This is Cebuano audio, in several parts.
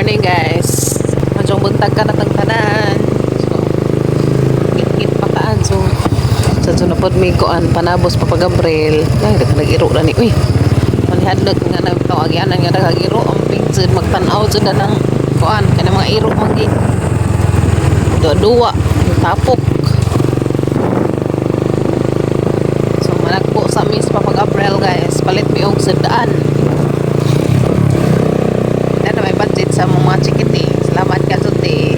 Morning, guys. Madyong buntag ka natang tanan. So, ngit-ngit pa kaan. So, sa sunod may kuan panabos pa Gabriel. Ay, nag-iro na ni. Uy, manihadlok nga na tawagyanan nga nagagiro ang picture magtan-aw jud na ng kuan kana mga iro magi duwa tapok. So managpo sa Miss Papa Gabriel, guys, palit mi og sudaan na may budget sa mga chikiti. Salamat ka, Tuti.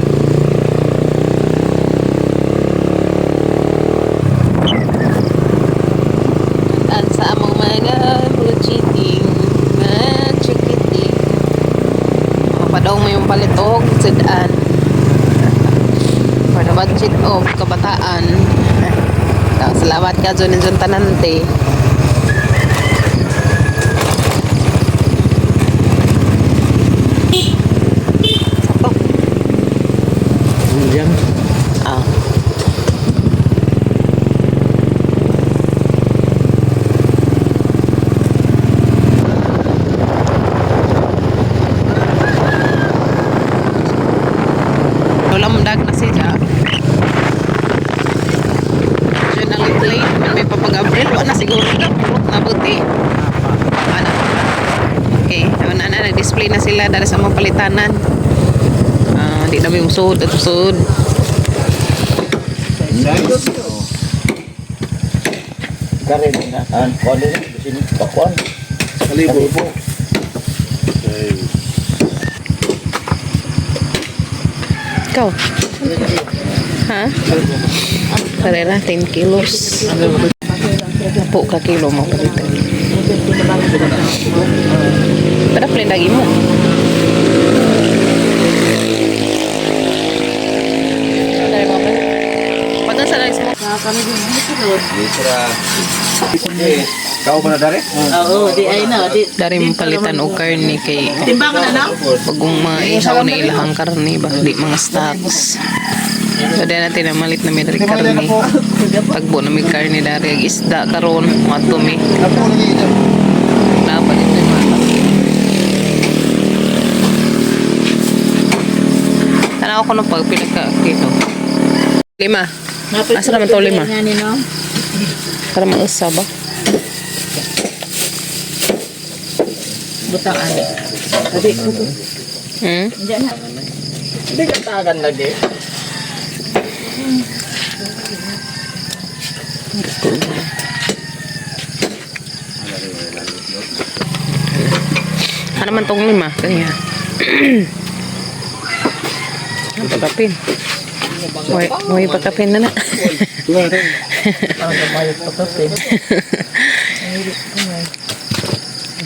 Sudaan sa among mga buchiting, mga chikiti. Mapadong mo yung palit og sudaan for the budget of kabataan. Salamat ka, Jun Jun Tanante. Sakto. Diyan. Ah. Lamdag na siya. Siya nang late man may papag-abril. Wala siguro na. Purot na buti. Ano? Okay. Ano na na. Nag-display na sila dahil sa mga palitanan. Ah, di na may musod at musod. Karin na. An kuan din bisin pakuan. Kalibo. Ikaw. Ha? Karera, 10 kilos. Po ka kilo mo palitan. Pero play lagi mo. Pagka sa rice mo. Litra. Kau pa na dare? Oo, di ay na. Di, Dari mo palitan og karne kay timbang na na. bagong mga ihaw na ilahang karne ba di mga stocks. So di natin na malit na may dari karne. Tagbo na may karne dari ag isda karon mga tumi. Dapat ito yung mga Tanaw ko nung pag pila ka kilo. Lima. Asa naman to lima? Para mausa ba? Butang ani. Adi, Hmm? diyan na. Hindi ka tagan lagi. Ano man tong lima? Kaya. Ang pagkapin. Way, way pagkapin na na. Ang mayot pa kape.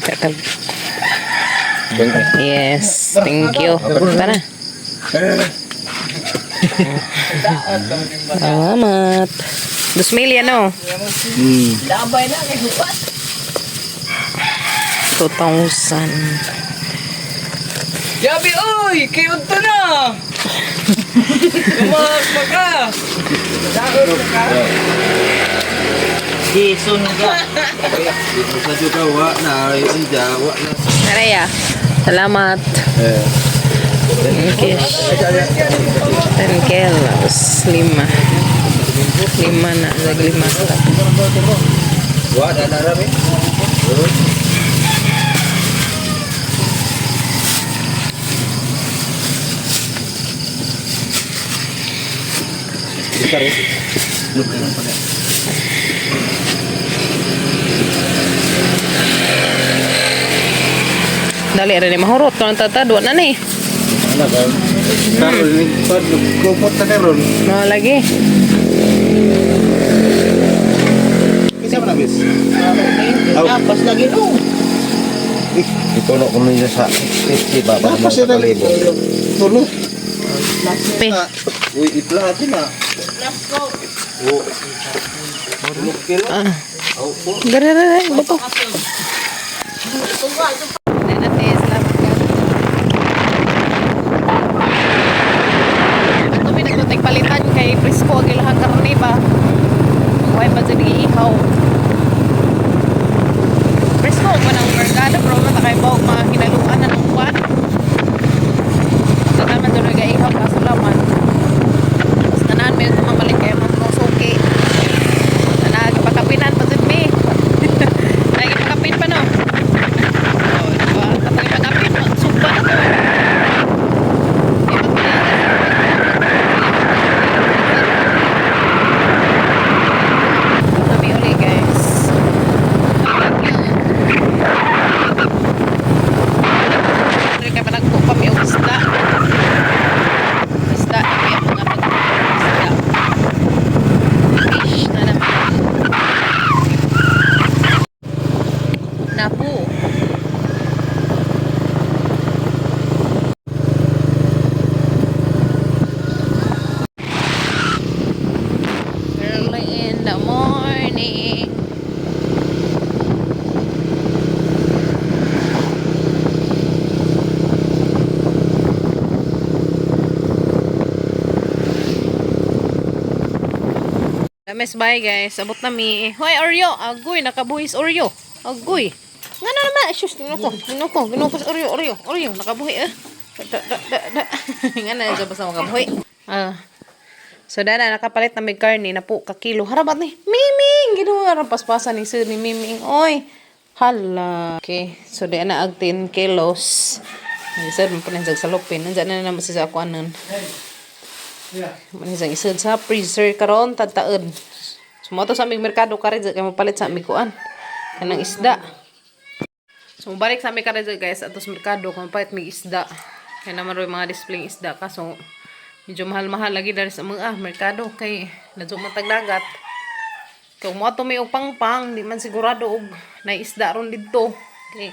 Katal. Yes, thank you. Tara. Salamat. 2,000 ano? Labay na kay hupat. 2,000. Yabi, oy! Kayo to na! Lumakma ka! Di sunga. Sa juga wa na inja wa na. Naraya. Salamat. Eh. Cash. 10 kilos. Lima. Lima na. Lag lima. Wa na na rami. Dali rin mahurot. Kung tata, duwa na ni. Ano ka? Karon ni pag kupot na karon. Mga lagi. Kinsa man bis? Tapos lagi no. Itulo ko niya sa 50 ba para Tapos mga kalibo. Tulo. Pe. Uy, iplati na. Oh. Kilo. Ah. Dari, dari, dari. Bato. Natin, salamat ka. Ito may nagtutig palitan kay Frisco ang ilahang karne ba? Buhay pa dyan iihaw. Frisco, pa ng merkado, pero mata kay Bog, mga kinaluan na ng buwan. Miss, bye guys. Abot na mi. Hoy, Oreo. Agoy, nakabuhis Oreo. Agoy. Nga na naman. Sus, ginoo ko. Ginoo ko. Ginoo ko sa Oreo, Oreo. Oreo, nakabuhi eh. Da, da, da, da. Nga na, dyan basta makabuhi. Ah. So, dana, nakapalit na may karne na po kakilo. Harabat ni Miming! Ginoo, harap paspasan ni sir ni Miming. Oy! Hala. Okay. So, di na ag 10 kilos. Ay, sir, mapanensag sa lupin. Nandiyan na naman siya sa ako anon. Manisang isod sa freezer karon tadtaon. Sumoto sa aming merkado karon kay mopalit sa aming kuan. Kanang isda. So mobalik sa aming karon guys ato sa merkado kung mapalit mig isda. Kay naman roy mga display isda kaso medyo mahal-mahal lagi dari sa mga merkado kay nadyo man tag dagat. Kay mo ato may og pangpang di man sigurado og nay isda ron didto. Kay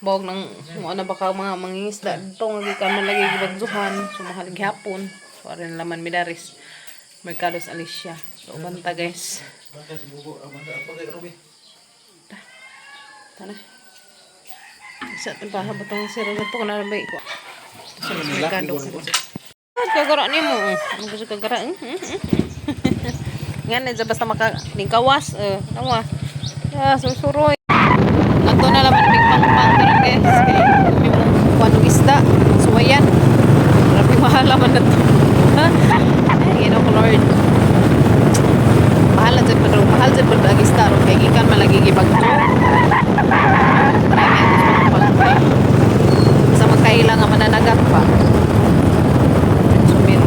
bawag nang mo na baka mga mangingisda dito nga gikan man lagi gibagzuhan so mahal gihapon, so ari na laman midaris Mercados Alicia. So banta guys, ta tara isa tang paha batang sira na to kana ba ko sa merkado. Kagara nimo, ano gusto kagara? Nga na basta maka ningkawas eh nawa ah susuroy. Ato na laman mig pangpang karon guys kay kami mo kuan og isda. Suwayan. Grabe mahal naman na to. Ay, Ginoo ko Lord. Mahal na jud padung, mahal jud padung ang isda ron kay gikan man lagi gibagto. Sa magkaila nga mananagat pa. Sumir.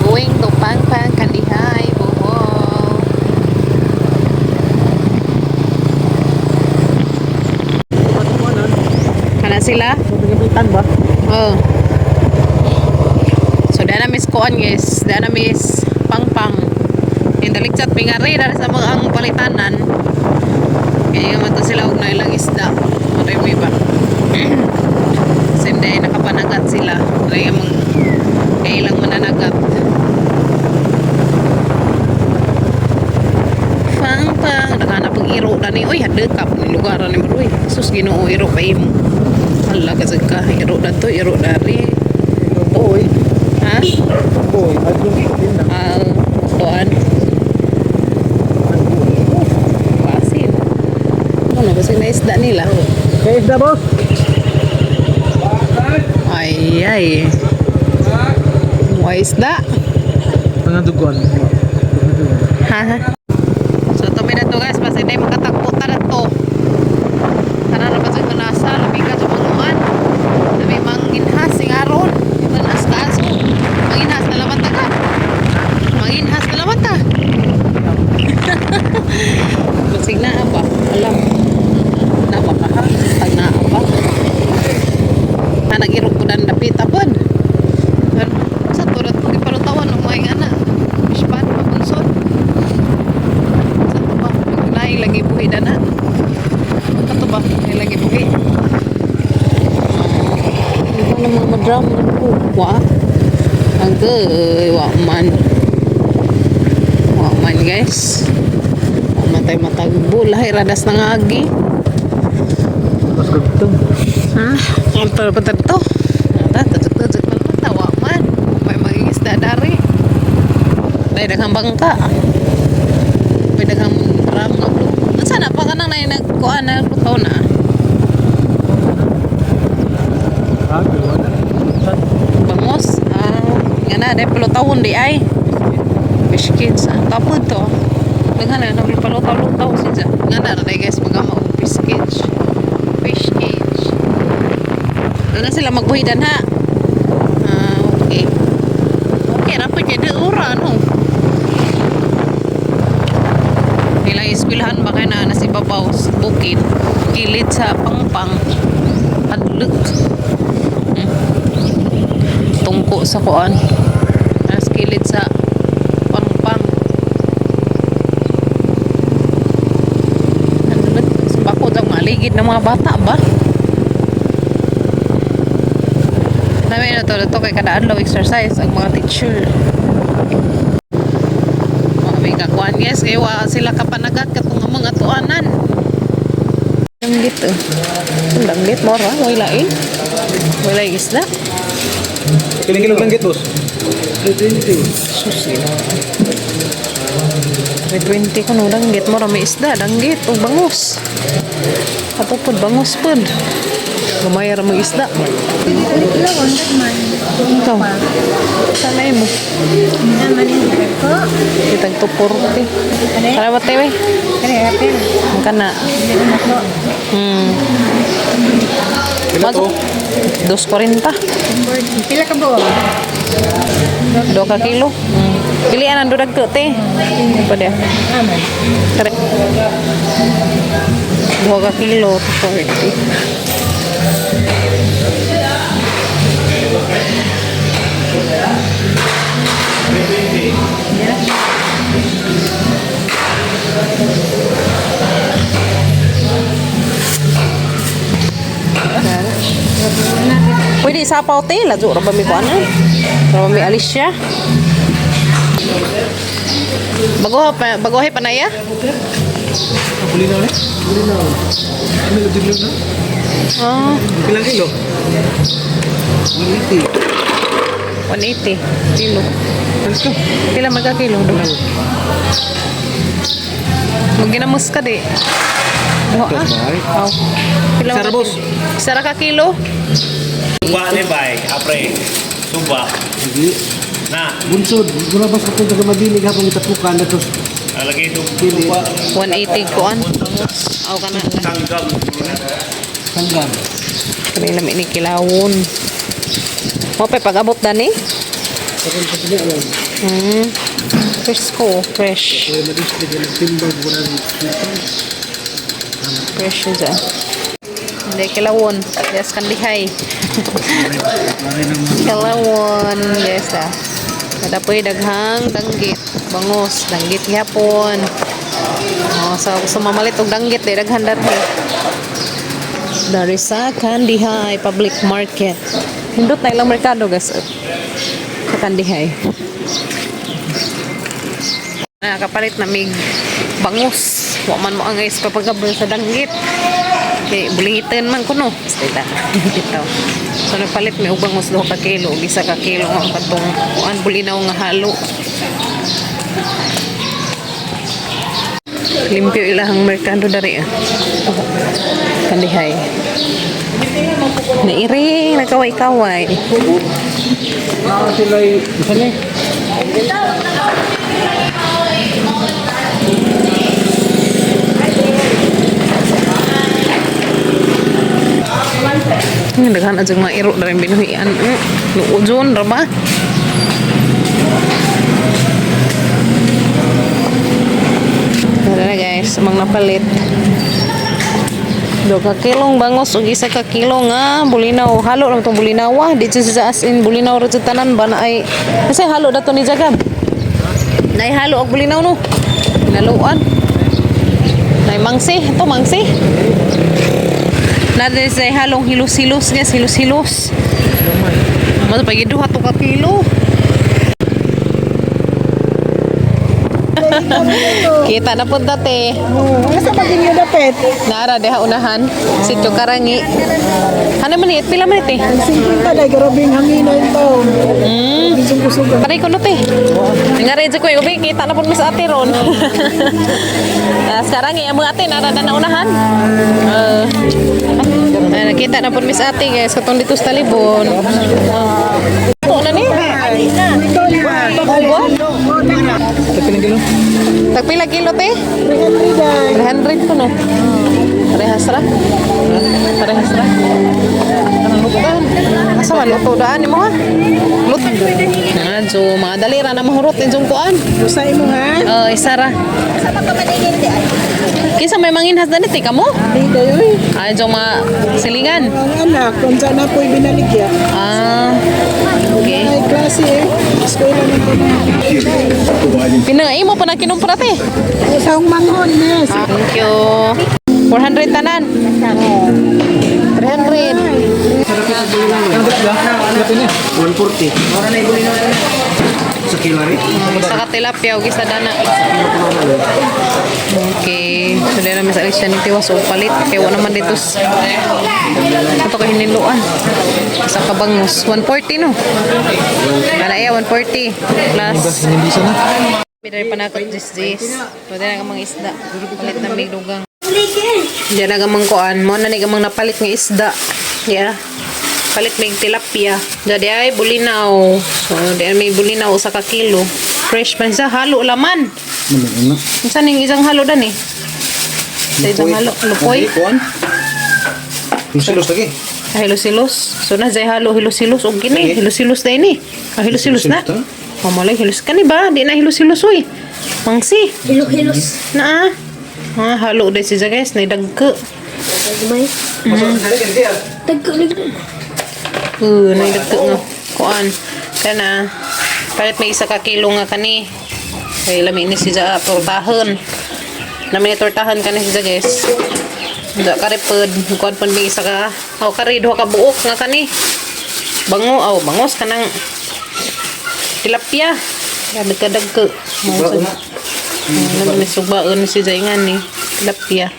Going to Pangpang, Kandihay, Bohol. Kana sila? Pagkapitan ba? Oh. So dana miss kuan guys, dana miss Pangpang. Yung daligchat pingari dara sa mga ang palitanan. Kaya nga man to sila og nailang isda. Maray mo iba. Same day nakapanagat sila. Maray among kailang mananagat. Pangpang, naghanap ang iro na ni. Uy, hadekap ni lugar ni Maroy. Sus, Ginoo iro pa imo. Hala kasi ka, iro na to, iro na rin. Boy, Ha? boy, adlong din na. Ah, kuan. Pasin. Ano kasi na isda nila? Kay isda, boss. Ay, ay. Mga isda. Mga dugon. Ha? So, tumi na to guys. Basta hindi makatakbo ta na to. Tanan na ba ito nasa? Labi ka sa manguan. Labi manginhas sing aron. Itanas ka aso. Manginhas na laman ta ka. Manginhas na laman ta. Basig na ba? Alam. Na ba ka ha? Tag na ba? Na nag-irog ko na dapit apod. Sa turat ko gipalutawan ng mga ana. Fishpan, pabunsod. Sa to ba? Naay lagi buhi na na. Kato ba? Naay lagi buhi. Di ba naman madram ko? Wa? Agay, wa man. Wa man guys. Wa man tayo matagbo. Lahi radas na nga agi. Mas gugtong. Ha? Ang pa to. Ata, tadyak-tadyak man pa. Wa man. May mangingisda dari. Dahil daghang bangka. May daghang drum nga blue. Asa na pa ka nang nagkuan na lutaw na. Ah, wala. Bangos. Ah, nga na, dahil palutawon di ay. Fish kids. Ah, tapod to. Daghan na, nagpalutaw-lutaw siya. Nga na, dahil guys, mag-ama og fish cage. Fish cage. Ano na sila magbuhidan ha? Ah, okay. Okay, rapod kay di ura, no? Nilang eskwelahan ba kay na nasa ibabaw sa bukid, gilid sa pangpang, adlok. Tungko sa kuan. Nas gilid sa pangpang. Adlok. Sa bako daw maligid ng mga bata ba? Namin na to kay kada adlaw exercise ang mga teacher. Mga may kakuan guys, kay wa sila kapanagat katong mga tuanan. Langgit eh. Langgit mo ra, way lain. Wala yung isda. Piling kilo lang boss. Sus, ginawa. May 20 ko no, danggit mo may isda, danggit o bangus. Ato pod bangus pod. Gamay ra mo isda. Ikaw. Sanay mo. Kitang 240. Para ba tayo eh? Ang kana. Pila to? 240. Pila ka buo? Do ka kilo. Pilian ang dudag ko, te. Ano pa dia? Kare. 2 ka kilo, 240. Pwede isa pa hotel, ladyo ra ba mi kuan? Ra ba mi alis siya? Bago pa bagohe pa na ya? Bulinaw ni? Bulinaw. Ano yung na? Ah, Pilang kilo? 180. 180 kilo. Let's go. Pila magka kilo do? Maginamos ka di. Duha ah. Oh. Pila Sara, magka boss. kilo? Isa ra ka kilo? Suba ni bay, apre. Suba. Hindi. Na, Bunsod, wala ba sa itong taga-madilig habang itapukan na tos alagay suba. 180 kuan. Aw kana. Tanggap. sanggam. Kanila mi ni kilawon. Mo pa pag-abot dani? Fresh ko, fresh. Kaya madislig ang timbag wala ng Fresh siya. Hindi, kilawon. Yes, kandihay. Kilawon. Yes, ah. Kada po'y daghang danggit. Bangos. Danggit gyapon. Oh, so, gusto mamalit og danggit, di daghan dati. Dari sa Kandihay Public Market. Hindot na ilang merkado, guys. Sa Kandihay. Nakapalit na mig bangus. Wa man mo angay sa papagabol sa danggit. Kay bulingitan man kuno. Basta ito. So nagpalit mi og bangus 2 ka kilo ug 1 ka kilo nga katong kuan bulinaw nga halo. Limpyo ilahang merkado dari ah. Kandihay. Nairing, nagkaway-kaway. Ah, sila ay, saan eh? Ang daghan adjong mga iro dari binuhian. Luujon ra ba? Tara na guys, amang napalit. 2 ka kilong bangos ug 1 ka kilo nga bulinaw. Halo lang tong bulinaw ah. Di jud siya as in bulinaw ra jud tanan ba na ay kasi halo dato ni Jagab. Nay halo og bulinaw no. Hinaluan. Nay mangsi, ito mangsi. Na sa halong hilos-hilos guys, hilos-hilos. Mas pag 2 ka kilo. Kita na punta te. Asa pa din dapet? Naara deha unahan. Sitio Karangi. Ano man it? Pila man it eh? 50 dai grabing hangin na ito. Bisong kusog. Paray ko no te. Nga rin ko ubi kita na pud mo sa ate ron. Ah, sekarang ya mga ate nara na naunahan. Ay, nakita na pud mi sa ate guys katong dito sa talibon. Ito na ni. Ubo? Pilang kilo? Tagpila kilo te? 300 dai. 300 ko no. Parehas ra. Parehas ra. Lutuan. Asa man luto daan nimo ha? Luto. Na, so mga dali ra na mahurot inyong kuan. Usay mo ha. Oh, isa ra. Kinsa may manginhas dani ti kamo? Di dayoy. Uy. Ay, yung mga silingan. Ang anak kung saan na po'y binaligya. Ah, okay. Ay klase eh. Eskwela ng ko. Pinangaimo pa na kinumpra te. Sa manghon yes. Thank you. 400 tanan. 300. 140. Sa kilo rin? Isa ka tilapia ug isa dana. Okay. So, dili na Mas alis siya ng tiwas o palit. Kaya wala naman dito. Ito kay hiniluan. Sa kabangus. 140 no? Ana iya, 140. Plus. Inimbisa na. May pa na ako, jis jis. Pwede na kamang isda. Palit na may dugang. Diyan na gamang kuan. Mo na ni gamang napalit nga isda. Yeah. Palit may tilapia. Jadi ay bulinaw. So, di ay may bulinaw usa ka kilo. Fresh man siya. Halo laman. Ano? Unsa ning isang halo dan eh? Sa isang halo, lupoy. Kuan? Lusilos lagi. Ah, Hilos-hilos. So na zay halo hilos-hilos og kini, hilos-hilos na ini. Ah, hilos-hilos na. Hilos-hilos Mamalay hilos kani ba? Di na hilos-hilos oy. Mangsi. Hilos-hilos. Na ah. Ah, halo dai siya guys, nay dagko. May. Tagko lagi. Nay dagko nga. Kuan. Kana palit may isa ka kilo nga kani. Kay lami ni siya tortahan. Lami ni tortahan kani siya guys. Da karipod, kuan pud may isa ka. Aw kari duha ka buok nga kani. Bango aw bangos kanang tilapia. Grabe ka dagko. Subaon na. Ano may subaon si Jaingan ni tilapia.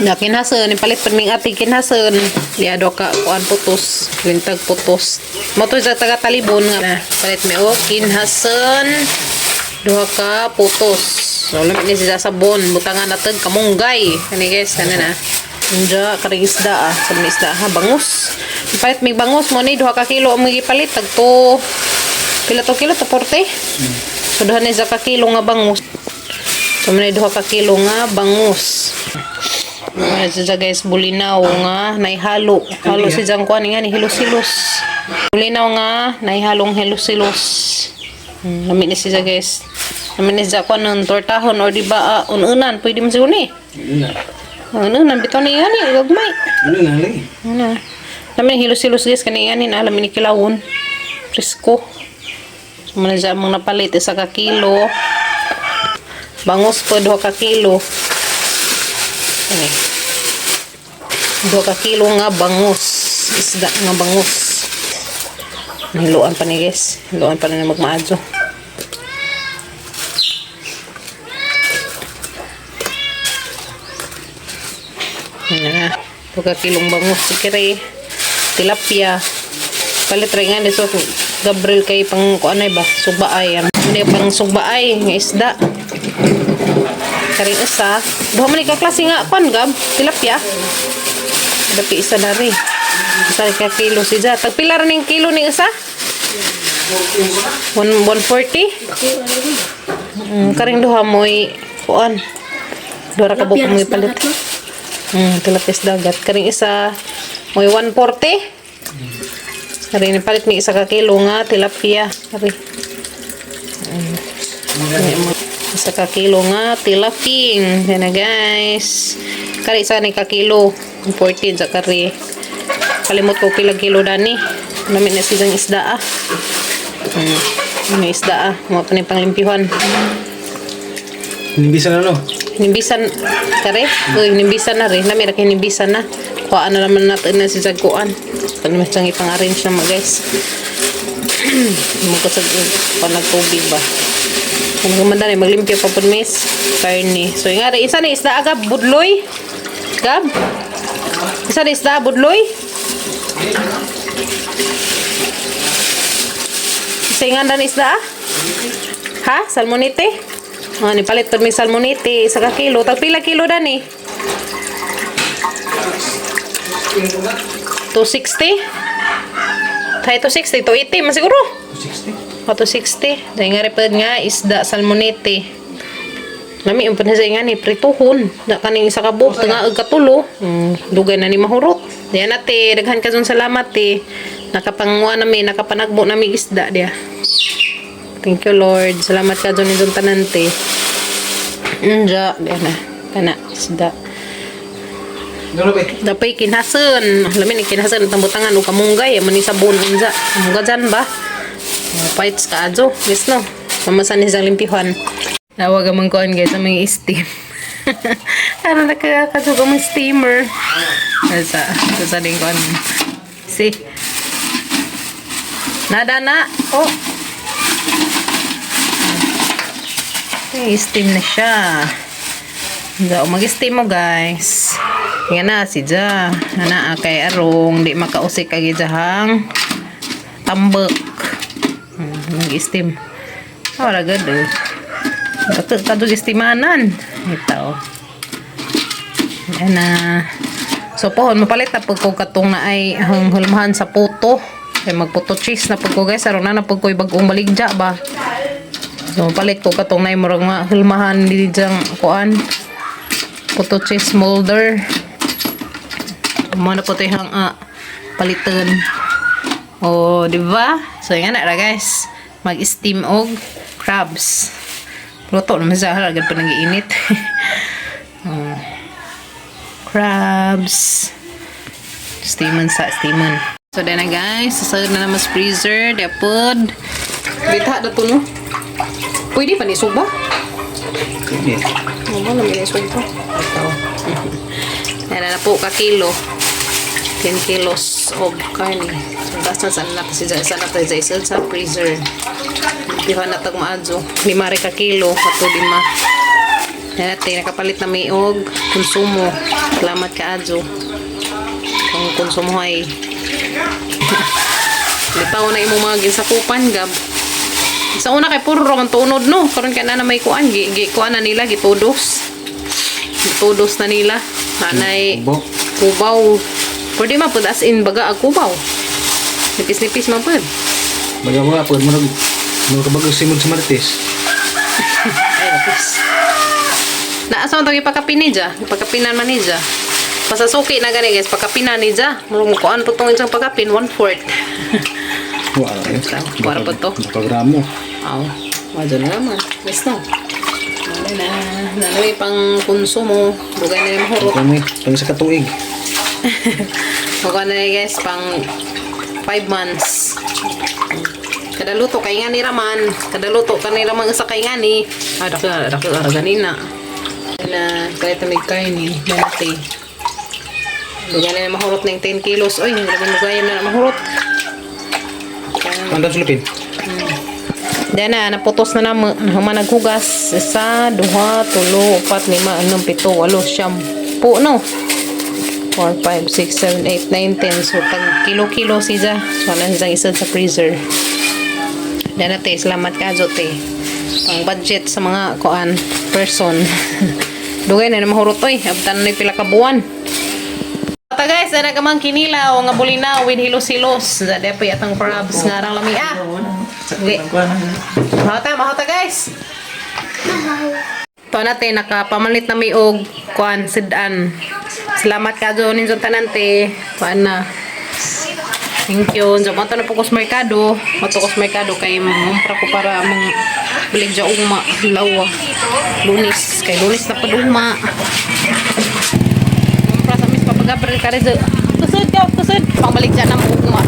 Na kinhason, ipalit pa ming ati kinhason. Liado ka kuan putos, lintag putos. Mo to sa taga Talibon nga. Na, palit mi og kinhason. Duha ka putos. So lamit ni siya sa sabon, butangan natin kamunggay. Kani guys, ano na. Unja karing isda ah, sa mga isda ha, bangus. Ipalit mig bangus mo ni duha ka kilo ang gipalit tagto pila to kilo to 40. So duha ni sa ka kilo nga bangus. So mo ni duha ka kilo nga bangus. Ano siya guys, bulinaw nga naihalo. Halo si Jang kuan nga ni hilos-hilos. Bulinaw nga naihalong hilos-hilos. Lami ni siya guys. Lami ni siya kuan ng tortahon or di ba ununan pwede man siguro ni. Ununan bitaw ni ani gagmay. Ano na lagi? Ano? Lami ni hilos-hilos guys kani ani na lami ni kilawon. Presko. So man siya among napalit isa ka kilo. Bangus po duha ka kilo. Ani. Duha ka kilo nga bangus. Isda nga bangus. Niluan pa ni guys. Niluan pa na magmaadyo. Na, duha ka kilong bangus sikire. Tilapia. Palit rin nga ni so Gabriel kay pang kuanay ba? Sugbaay. Ano ni pang sugbaay nga isda. Karing isa. Duha man ni ka klase nga kuan gab, tilapia. Dapi isa na rin. Isa ka kilo si Ja. Tagpila rin yung kilo ni isa? 140? Karing duha mo'y kuan. Duha ra ka buok mo ipalit. Tilapia sa dagat. Karing isa mo'y 140. Karing palit mi isa ka kilo nga tilapia. Kari. Isa ka kilo nga tilaping. Yan na guys. Kari isa ni ka kilo. 14 sa kari. Kalimot ko pila kilo dani. Nami na sigang isda ah. May isda ah. Mga pa ni panglimpyuhan. Inimbisa na no? Nimbisan kare? Uy, nimbisan na rin. Nami ra kay nimbisan na. Kuhaan na naman natin na si Zagkuan. Kano mas siyang ipang-arrange na mga guys. Magkasag panagtubig ba? Kung kumanda ni maglimpyo pa po miss. Karne. So yung nga rin, isa na isda agab budloy. Gab? Isa na isda budloy? Isa yung nga na isda ah? Ha? Salmonite? Ah, nipalit pa may salmonite. Isa ka kilo. Tag pila kilo dan eh? 260? Tayo 260. 280 man siguro. 260. O 260. Dahil nga rin nga isda salmonite. Lami yung panasay nga ni prituhon. Da kaning isa ka buok nga og katulo. Dugay na ni mahurot. Diyan na te, daghan ka dun salamat te. Nakapangwa nami, nakapanagbo nami isda diya. Thank you Lord. Salamat ka dun dun tanan te. Unja, diya na. Kana isda. Ano ba? Dapay kinhason. Lami ni kinhason ang butangan og kamunggay man ni sabon unja. Mungga dyan ba? Fights ka adyo. Yes no. Mamasan ni sang limpihan. Nawag ang kuan guys ang mga steam. Ano nakakasug ang mga steamer. Asa, sa din kuan. Si. Nada na. Oh. May steam na siya. So, mag-steam mo guys. Yan na si Ja. Ana kay arong di makausik agi jahang tambak. Mag-steam. Wala gud eh. Kato kadto estimanan. Ito. Yan na. So pohon mapalit na pud ko katong na ay ang hulmahan sa puto. Kay magputo cheese na pud ko guys, aron na na pud ko'y bag-ong baligya ba. So mapalit ko katong na ay murag nga hulmahan di diyang kuan. Puto cheese molder. Mo na po ito yung palitan. O, di ba? So, yan na ra guys. Mag-steam og crabs. Luto naman siya. Agad pa nag-iinit. Oh. Crabs. Steaman sa steaman. So, then na guys. Sasagad na naman sa freezer. Dapod. Bita na to no? Pwede pa ni suba? Pwede. Ano ba naman ni suba? Ito. Yan na po ka kilo. 10 kilos of karne. So, basta sa na kasi sa na tayo sa sa freezer. Diha na tag maadyo. Lima rin ka kilo, kato lima. Yan natin, nakapalit na may og konsumo. Salamat ka adyo. Kung konsumo ay litaw na imong mga ginsakupan gab. Sa una kay puro ra man tunod no. Karon kay na na may kuan gi, gi kuan na nila gitudos. Gitudos na nila. Nanay Kubaw. kubaw. Pwede man pud as in baga ag kubaw. Nipis-nipis man pud. Baga mga pag mo nag mga kabag simod sa Martes. Ay, nipis. Naasa man tong ipakapin ni Ja? Ipakapinan man ni Ja. Pasasuki na gani guys, pakapinan ni Ja. Murag mo kuan po tong isang pakapin, 1/4. Wala eh. Wala pa to. Baka gramo. Aw, wadyo na naman. Yes no. Wala na. Nanoy pang konsumo. Bugay na yung mahurot. Kami, pang sa katuig. Bugay na yun, guys, pang 5 months. Kada luto kay nga ni Raman. Kada luto kanila man sa kay nga ni. Ah, dako dako ara ganina. Na kaya tamig karni, nanate. Bugay na yung mahurot ng 10 kilos. Oy, grabe bugay na mahurot. Andam sulupin. Then na, naputos na namo. Human naghugas. Isa, duha, tulo, upat, lima, anom, pito, walo, siyam. Po, no? 4, 5, 6, 7, 8, 9, 10. So, tag kilo-kilo siya. So, ano siyang isa sa freezer. Then na, te, salamat ka, te. Pang budget sa mga kuan person. Dugay na na mahurot, oy. Abtan na yung pila ka buwan. Ata guys, ana ka mang kinilaw nga bulinaw with hilos-hilos. Dada po yatang crabs nga rang lami ah. Di. Mahota, mahota guys. To natin nakapamalit na mi og kuan sidan. Salamat ka jo ninyo tanan te. Kuan na. Thank you. Unsa mo na po ko sa merkado. Mato ko sa merkado kay mangumpra ko para mang balig ja ugma lawa. Lunes kay Lunes na pud ugma. Kumpra sa Miss Papa Gabriel Carizo. Kusod ka, kusod. Pambalik dyan na ugma.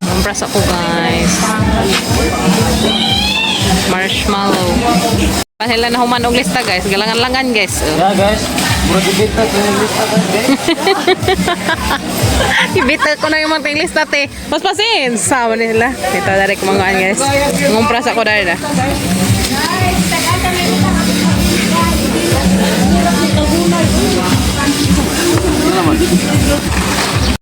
Kumpra sa ko guys. Marshmallow. Panhila na human og lista guys. Galangan-langan guys. Oh. Yeah guys, murag ibita ko yung lista guys. Ibita ko na yung mga lista te. Mas pasin. Sama nila. Dito dari ko mga guys. Ngumpra sa ko dari na.